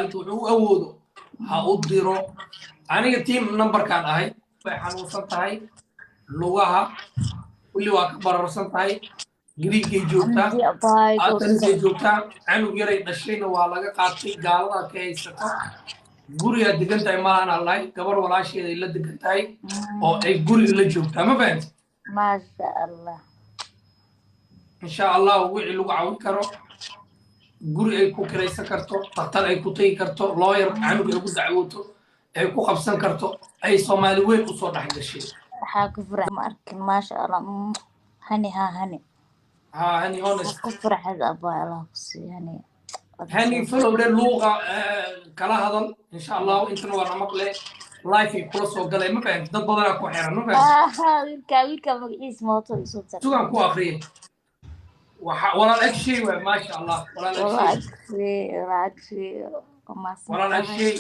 Maalinta wuxuu u awoodo ha u diro. Aniga team numberkaan ahay. Way xanuunsan tahay, lugaha kulli waa ka bararsan tahay. Gariigay joogtaa, Xamdi abaay. Athensay joogtaa. Canug yaray dhashayna waa laga qaatay, gaaladaa ka haysato. Gurigaa degan tahay malahan allahay, gabar walaasheeday la degan tahay oo ay guriga la joogtaa. Ma fahanti? Maasha Allah. Insha Allah wixii lagu caawin karo, guri ay ku kiraysan karto, dhakhtar ay ku tegi karto, lawyer canug ay ku dacwooto, ay ku qabsan karto, ay Soomaali weyn usoo dhex gashay. Waxaa ku farax ma arkin. Maasha Allah. Hani ha hani. Ha, hani honest. Ku farxad abaay, Allah ku siiyo hani. Hani follow dhe, luuqa kala hadal. Insha Allah intana waa na maqle, live ay kula soo galay. Ma fahamti? Dad badanaa ku xiran, ma fahamti? Ah, wiilka magaciisa mooto isoo tar. Sugaan ku akriye. Waxa walaal Agshay waay. Maasha Allah, walaal Agshay. Walaal Agshay. Walaal Agshay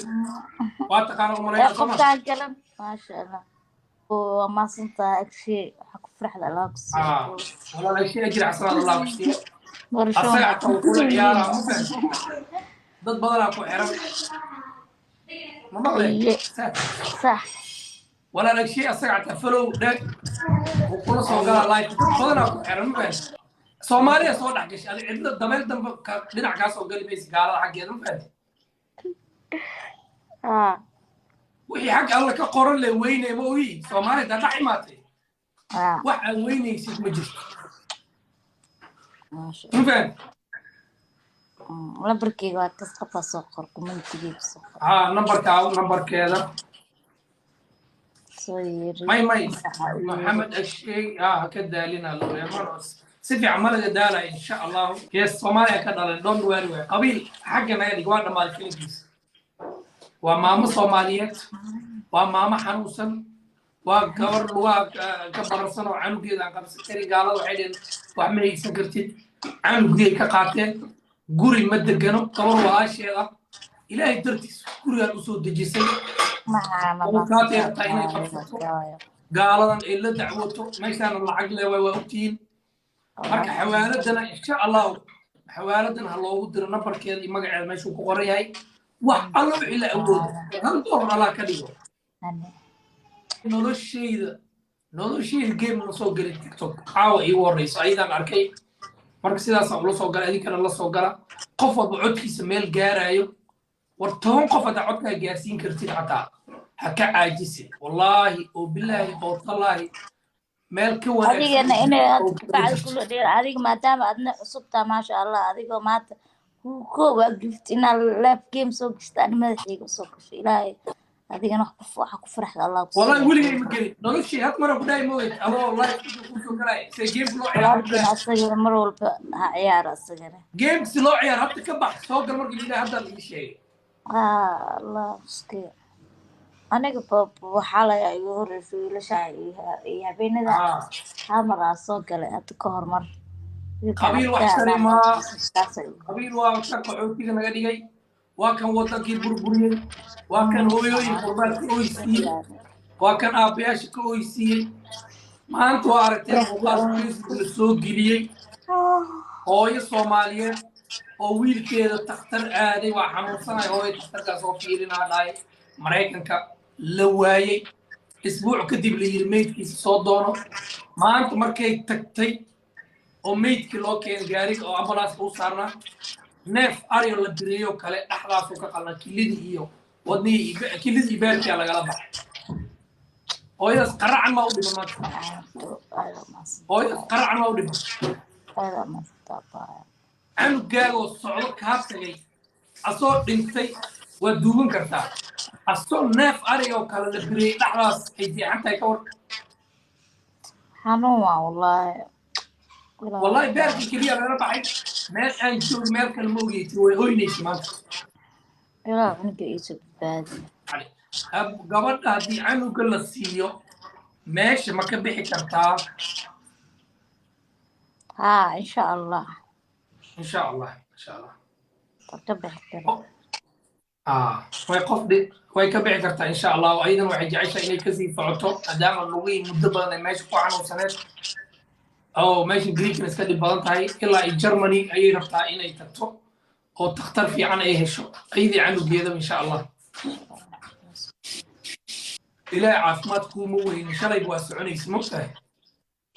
waa taqaana umaleynaa, soo ma? Qofkaan galan, maasha Allah, waa mahadsantahay Agshay. Waxaa ku farxda Allah ku Ah, siiyo. Walaal Agshay, ajir xasanaad Allah ku siiyo. Barasho Asaga xataa wuu kula ciyaaraa, ma wanaagsan. fahamti? Dad badanaa ku xiran, ma maqle? Iye. Sax. Walaal Agshay, asaga xataa follow dhe, wuu kula soo galaa live. Dad badanaa ku xiran, ma fahamti? Soomaaliya soo dhex gashay. Adi cidlo dameel dambe dhinac kaa soo gali maysa gaalada xaggeeda, ma fahamti? Ah. Wixii xagga Alla ka qoran le weynay. Ma ogi Soomaaliya taa dhex imaatay. Ah. Wax aad weynaysid ma jirto. Maasha. Ma fahamti? Lambarkeyga waa kas, qofaa soo qor, commentigeyga soo qor. Haa, nambarkaa, nambarkeeda. Soo yeeri. May may. Magaca u yeeri. Maxamed Agshay ha ka daalina looyamano, si fiican ma laga daalaya, insha Allahu. Yes, Soomaaliya ka dhalan, don't worry. Waay qabiil xagga naga dhig, waa dhammaaday filinkiisa. Waa maamo Soomaaliyeed, waa maamo xanuunsan, waa gabar lugaha ka bararsan oo canugeeda aan qabsan karin. Gaalada waxay dheheen wax ma haysan kartid. Canugay ka qaateen, guri ma degano. Gabar walaasheeda Ilaahay dartiis gurigaan usoo dejisay. Maxaana. Abukaatay rabtaa inay qabsato, gaaladan ay la dacwoto. Meeshaana lacag le waay, waa ogtihiin. Marka xawaaladana, insha Allahu, xawaaladan ha loogu diro nambarkeeda iyo magaceeda meeshuu ku qoran yahay. Wax alla wixii la awoodo, $1 Allah ka dhigo. Noloshayda game la soo gelin TikTok caawa iigu horeyso, ayadaan arkay. Marka sidaasaan ula soo gala, idinkana la soo gala. Qof walba codkiisa meel gaarayo. War 10 qof haddaa codkaa gaarsiin kartid xataa, ha ka caajisin. Wallaahi oo bilaahi oo tallaahi, meel ka wanaagsan Adigana inay oo hadda kabacdi kula dheer adiga, maadaama adna cusubtaa. Maasha Allah, adigoo maanta kuu waa gift inaad live game soo gashta. Ani madaxayga usoo gasho. Ilaahay adigana wax ku waxa ku farxda Allah ku Wallahi siiyo. Weligay ma gelin noloshii. Had mara ku dhahay mooyed adoo live kusoo galay se game loo ciyaaro. Walaalkiina asagana mar walba ha ciyaaro asagana. Game si loo ciyaaro, hadda ka bax, soo gal. Markii la yidhaha hadda la ii sheegay. Ah, Allah miskiin. Aniga waxaa laga igu horreysay wiilasha iyo habeenada hal mar aa soo galay hadda ka hor mar. Qabiil wax tari maa. Qabiil waa kan qaxootiga naga dhigay, waa kan wadankii burburiyey, waa kan hooyooyin qurbaad ka oysiiyey, waa kan aabbayaasha ka oysiiyey. Maanta waa aragteen muuqaalka Facebook la soo geliyey, hooyo Soomaaliyeed oo wiilkeeda takhtar aaday, waa xanuunsanay hooyo, takhtarkaas oo fiirinaa dhahay Maraykanka, la waayey. Isbuuc kadib la yiri meydkiisa soo doono. Maanta markay tagtay oo meydkii loo keenay gaariga oo ambulanska u saarnaa, neef ariyo la bireeyo kale dhexdaasuu ka qalna, kilidii iyo wadnihii kilidii iyo beerkia lagala baxay. Hooyadaas qaracan maa u dhiman maanta? Hooyadaas qaracan maa u dhiman? Canugaagoo socdo kaa tagay asoo dhintay waad duugan kartaa, asoo neef ariga oo kale la bireeyey dhexdaas ay jeexan tahay, ka war. Xanuun waa wallaahi. Wallahi beerkii keliya lala baxay. Meel aan joog, meel kale ma ogeyti, way oynaysa maanta. Ilaa cunuga iisoo badbaadi. Gabadha haddii canuga la siiyo, meesha ma ka bixi kartaa? Haa, insha Allah. Insha Allah, insha Allah. Waa ka bixi karaa. Ah, way qof way ka bixi kartaa, insha Allah. Ayadan waxay jeceshahay inay kasii socoto, maadaama lugihii muddo badan ay meesha ku xanuunsaneed oo meesha Greekna iska dhib badan tahay. Ilaa ay Germany ayay rabtaa inay tagto. Oo takhtar fiican ay hesho ayadii canugeedaba, insha Allah. Ilaahay caafimaad kuuma weyne, shalayba waa soconaysa, mogtahay?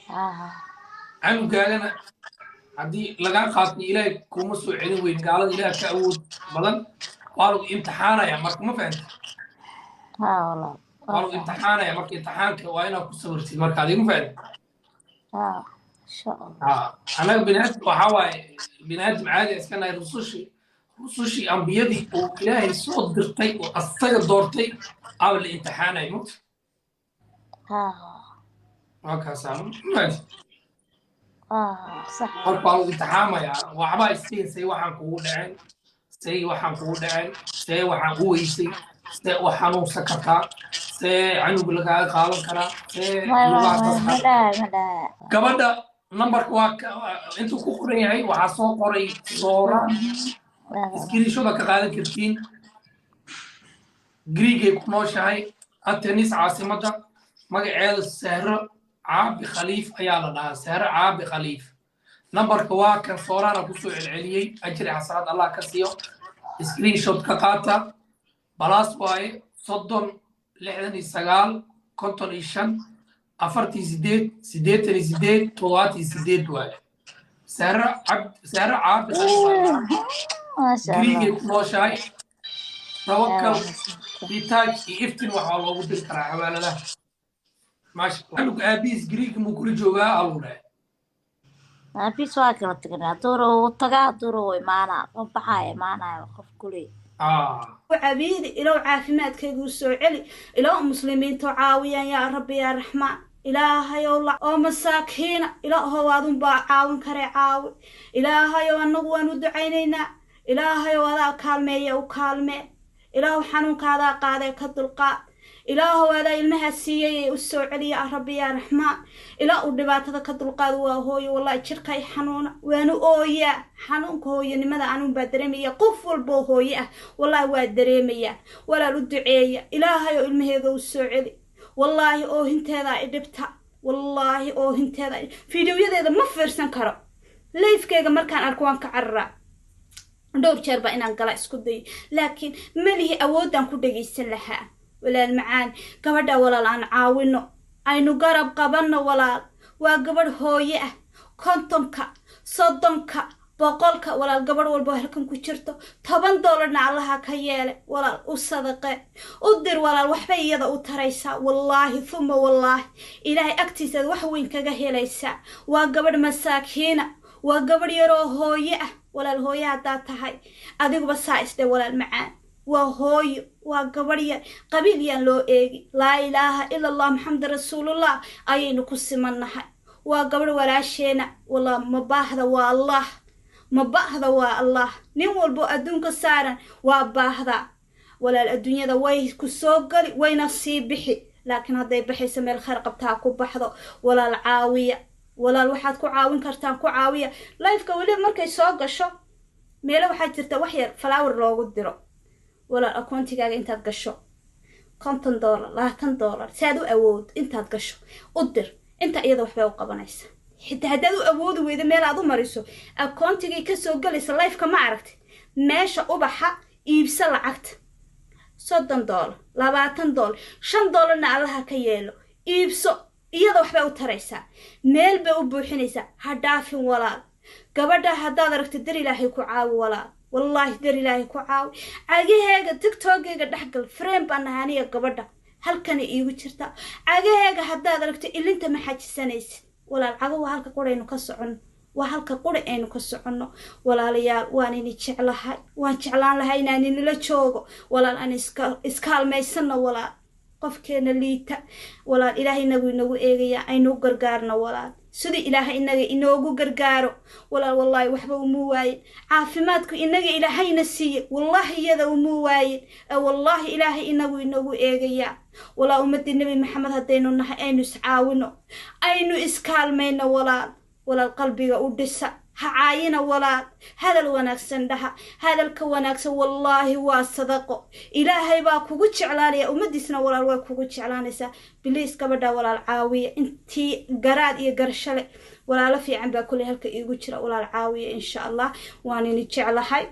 Haa. Canugaagana haddii lagaa qaatay, Ilaahay kuuma soo celin weyn. Gaalada Ilaah ka awood badan. Waa lagu imtixaanaya marka, ma fahanta? Haa walaal. Waa lagu imtixaanaya marka. Imtixaanka waa inaad ku sabirtid marka, adiga, ma fahanta? Haa, insha Allah. Haa, anaga biniaadam waxaa waaye, biniaadam caadi iska nahay. Rusushii ambiyadii uu Ilaahay soo dirtay oo asaga doortay aa la imtixaanaya, mugta? Haa. Waa kaasaa, ma fahanta? Haa, sax. Marka waa lagu imtixaamayaa. Waxbaa istiin, say waxaan kugu dhaceen, say waxaan kugu dhaceen, see waxaan u weysay, see u xanuunsan kartaa, see canug lagaaga qaadan karaa, see May may. lugaha May ma dadka. Dhahay, ma dhahay. Gabadha nambarka waa intuu ku qoran yahay waxaa soo qoray Soora. Screenshot ka qaadan kartiin. Greegay ku nooshahay, Atenis caasimadda. Magaceeda Sahro Caabi Khaliif ayaa la dhahaa, Sahro Caabi Khaliif. Nambarka waa kan Sooraana kusoo celceliyey. Ajri xasanaad Allah ka siiyo. Screenshot ka qaata. Plus waaye 30 69 55 48 88 78 waaye. Sahro Cabd, Sahro Caabi Khaliif baa la dhahaa. Maasha Allah. Greegay ku nooshahay. Tawakal itaaj iyo Iftin waxaa loogu diri karaa xawaaladaha. Maasha Allah. Canuga aabihiis Greega muu kula joogaa, aluu dhahay? Aabiis waa kala tagnaa. Hadduu uu tagaa, hadduu uu imaanaa, qof baxaa imaanaya, qof kuley. Cabiidi, ilow caafimaadkaygu soo celi, ilow muslimiinta caawiyaan, yaa Rabbi, yaa Raxmaan. Ilaahayow la oo masaakiina, Ilaahow adunbaa caawin karee caawi. Ilaahayow, annagu waan u ducaynaynaa. Ilaahayow, adaa kaalmeeya, u kaalmee. Ilaahow, xanuunkaadaa qaadee ka dulqaad. Ilaahow, adaa ilmaha siiyay ee u soo celiya, Rabbi, yaa Raxmaan. Ilaa uu dhibaatada ka dulqaad. Waa hooyo, wallahi jirkay xanuuna, waanu ooyaa. Xanuunka hooyanimada anuun baa dareemaya, qof walboo hooye ah wallahi waa dareemayaa. Walaal, u duceeya. Ilaahay oo ilmaheega u soo celi. Wallaahi oohinteedaa i dhibta, wallaahi oohinteeda. Fiidiyoyadeeda ma fiirsan karo. Live-keyga markaan arko waan ka cararaa. Dhowr jeer baa inaan gala isku dayo, laakiin malihi awoodaan ku dhagaysan lahaa. Walaal macaan, gabadha walaal aan caawino, aynu garab qabanno. Walaal, waa gabadh hooye ah. 50-ka, 30-ka, 100-ka, walaal, gabadh walba halkan ku jirto, $10-na Allaha ka yeele. Walaal, u sadaqe, u dir. Walaal, waxbay iyada u taraysaa, wallaahi uma wallaahi, Ilaahay agtiisaad wax weyn kaga helaysaa. Waa gabadh masaakiina, waa gabadh yaroo hooye ah. Walaal, hooye haddaad tahay, adiguba saa isdhe. Walaal macaan, waa hooyo, waa gabadh yar. Qabiil yaan loo eegi. Laa ilaaha ila Allah, Maxamed rasuulullah ayaynu ku simannahay. Waa gabadh walaasheena. Walaa ma baahda waa Allah, ma baahda waa Allah. Nin walbo adduunka saaran waa baahda. Walaal, adduunyada way ku soo gali, wayna sii bixi, laakiin hadday baxayso meel khayr qabtaa ku baxdo. Walaal, caawiya. Walaal, waxaad ku caawin kartaan ku caawiya. Live-ka weliba markay soo gasho, meelo waxaa jirta wax yar flower loogu diro. Walaal, akoontigaaga intaad gasho, $50, $20, si aad u awood intaad gasho u dir. Inta iyada waxbay u qabanaysa. Xitaa haddaad u awoodi weydo meel aad u mariso, akoontigay kasoo gelaysa live-ka, ma aragti meesha ubaxa? Iibso lacagta, $30, $20, $5-na Allaha ka yeelo. Iibso, iyada waxbay u taraysaa, meel bay u buuxinaysaa. Ha dhaafin, walaal. Gabadha haddaad aragto, dar Ilaahay ku caawi. Walaal, wallaahi dar Ilaahay ku caawi. Cagaheega TikTokeyga dhexgal, friend baan nahay aniga gabadha, halkana iigu jirta. Cagaheega haddaad aragto, ilinta ma xajisanaysid. Walaal, cago waa halka quraynu ka soconno, waa halka quri aynu ka soconno. Walaalayaal, waan ini jeclahay, waan jeclaan lahay inaan inila joogo. Walaal, aan iska iskaalmaysano. Walaal, qofkeena liita, walaal, Ilaahay inagu inagu eegaya, aynu gargaarno. Walaal, sidii Ilaahay inaga inoogu gargaaro, walaal, wallaahi waxba uma waayin. Caafimaadku inaga Ilaahayna siiye, wallaahi iyada uma waayin. Wallaahi Ilaahay inagu inagu eegayaa. Walaal, ummadii Nebi Maxamed haddaynu nahay, aynu iscaawino, aynu iskaalmayno. Walaal, walaal, qalbiga u dhisa, ha caayina. Walaal, hadal wanaagsan dhaha. Hadalka wanaagsan wallaahi waa sadaqo. Ilaahay baa kugu jeclaanaya, ummadiisna walaal way kugu jeclaanaysaa. Please, gabadha walaal caawiya. Intii garaad iyo garasho leh, walaalo fiican baa kuley halka iigu jira. Walaal, caawiya, insha Allah. Waan ini jeclahay.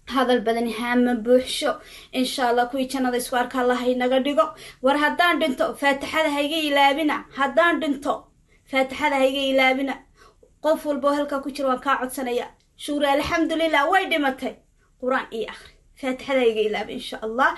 Hadal badan haama buuxsho. Insha Allah kuwii jannada isku arka Allah inaga dhigo. War haddaan dhinto faatixada hayga ilaabina, haddaan dhinto faatixada hayga ilaabina. Qof walba oo halkaa ku jira waan kaa codsanaya. Shuuri alxamdulilah way dhimatay, qur-aan ii akhri, faatixada hayga ilaabi insha Allah.